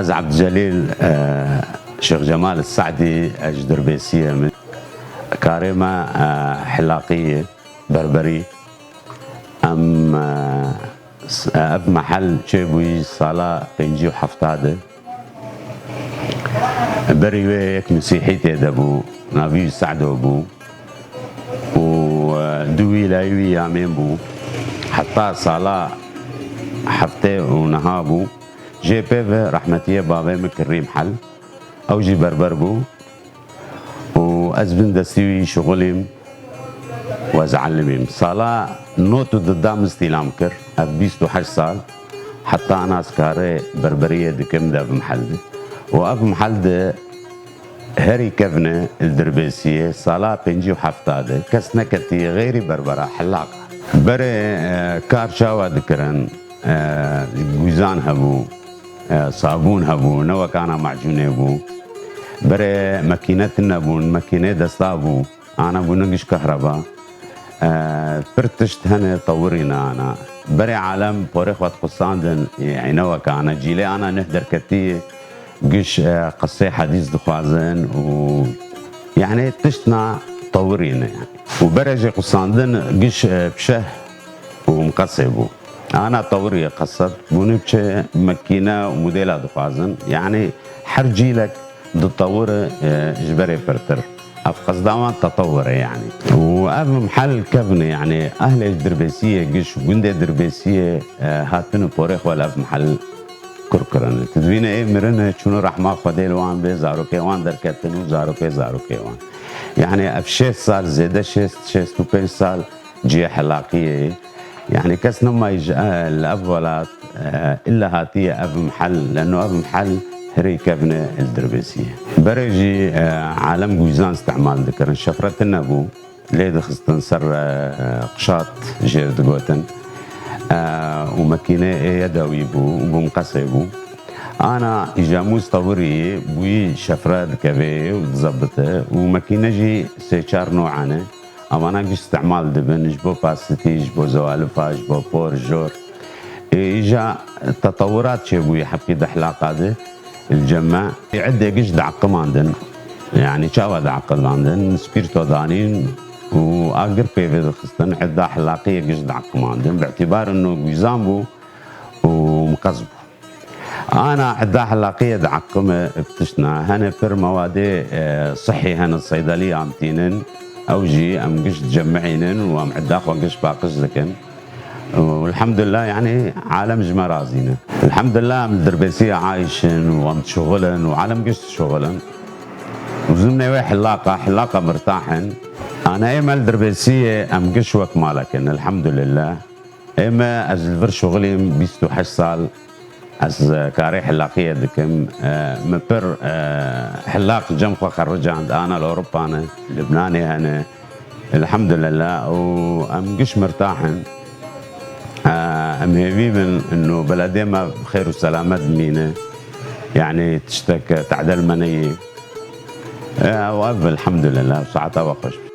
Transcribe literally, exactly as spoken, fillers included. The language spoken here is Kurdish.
Ez Ebdîcelîl, e, Şêx Cemal Se'dî, ez ji Dirbêsiyê me. Karê me, e, hilaqî ye, berberî. Em, e, s-, ev mehel çêbûyî sala pêncî û hefta de. Berî wê yek Mesîhî tê de bû, navî wî Se'do bû. Û, e, du wî layî wî ya mên bû. Heta sala heftê û niha bû. Jê pê ve rehmetiyê bavê min kirî mehel. Ew jî berber bû. Û ez bin destî wî şixulîm û ez elimîm. Sala nod û du de min stîlam kir. Ev bîst û heşt sal. Heta ana ez karê berberiyê dikim di ev mehel de. Û ev mehel de herî kevne li Dirbêsiyê sala pêncî û hefta de kes neketiye xeyrî berbera helaqa. Berê, e, kar çawa dikirin? E, guzan hebû, e, sabûn hebû, ne wek ana macûnê bû. Berê mekîne tune bûn, mekînê desta bû. Ana bûne giş kahreba. E, pir tişt hene tewirî ne ana. Berê alem porê xwe dixusandin, e, ne wek ana. Cîlê ana neh derketî giş, e, qisê hedîs dixwazin û, yani, tişt na tewirî ne, yani. Û berê jê qusandin giş, e, pişeh û miqesê bû. Ana tewirî ye qesed. Bûne çi mekîne û modela dixwazin. Yani, her cîlek ditewire, e, ji berê pirtir. Ev qesda wan tetewir e, yani. Û ev mehel kevn e, yani, ehlê Dirbêsiyê, giş gundê Dirbêsiyê, e, hatine porê xwe li ev mehel kur kirin. Tu dibîne ê mirine, çûne rehma Xwedê li wan bê, zarokê wan derketin û zarokê zarokê wan. Yani, ev şêst sal, zêde şêst, şêst û pênc sal cihê helaqiyê ye. Yani kes nemayî ji, e, li ev welat, e, illa hatiye ev mehel, leno ev mehel herî kevne li Dirbêsiyê. Berê jî, e, alem guzan îstemal dikirin. Şefre tune bû, lê dixistin ser, e, qişat jêr digotin. E, û mekîne ê yedewî bû û bi miqesê bû. Ana îja mûz tewirî bûyî şefre dikevê û dizebite û mekîne jî sê çar noa ne. Evana giş îstemal dibin ji bo pasitî, ji bo zewalifa, ji bo por, jor. Ê, îja tetewurat çêbûyî hebkî di helaqa de, li cem me. Ê, edê giş diaqimandin. Yani çawa diaqimandin? Spîrto danîn û agir pê vê dixistin. Eda helaqiyê giş diaqimandin. Bi îtîbar ino guzan bû û miqez bû. Ana eda helaqiyê diaqime bi tiştna. Hene pir mewadê, e, sihî hene seydelî ya em tînin. Ew jî em giş dicemihînin û em eda xwe giş paqij dikin. Û elhamdulillah, yani alem ji me razî ne. Elhamdulillah, em li Dirbêsiyê ayîşin û em dişuxulin û alem giş dişuxulin. Û zimnê wê hilaqa, hilaqa mirtah in. Ana ê me li Dirbêsiyê em giş wek malek in, elhamdulillah. Ê me, ez li vir şuxilîm bîst û heşt sal. Ez, e, karê hilaqiyê dikim. E, min pir, e, hilaq cem xwe xericand, ana li Ewropa ne, Libnanê hene. Elhamdulillah, û em giş mirtah in. E, em hêvî bin ino beledê me bi xêr û selamet bimîne. Yani tiştek tedel me neyê. E, û ev, elhamdulillah, saeta we xweş be.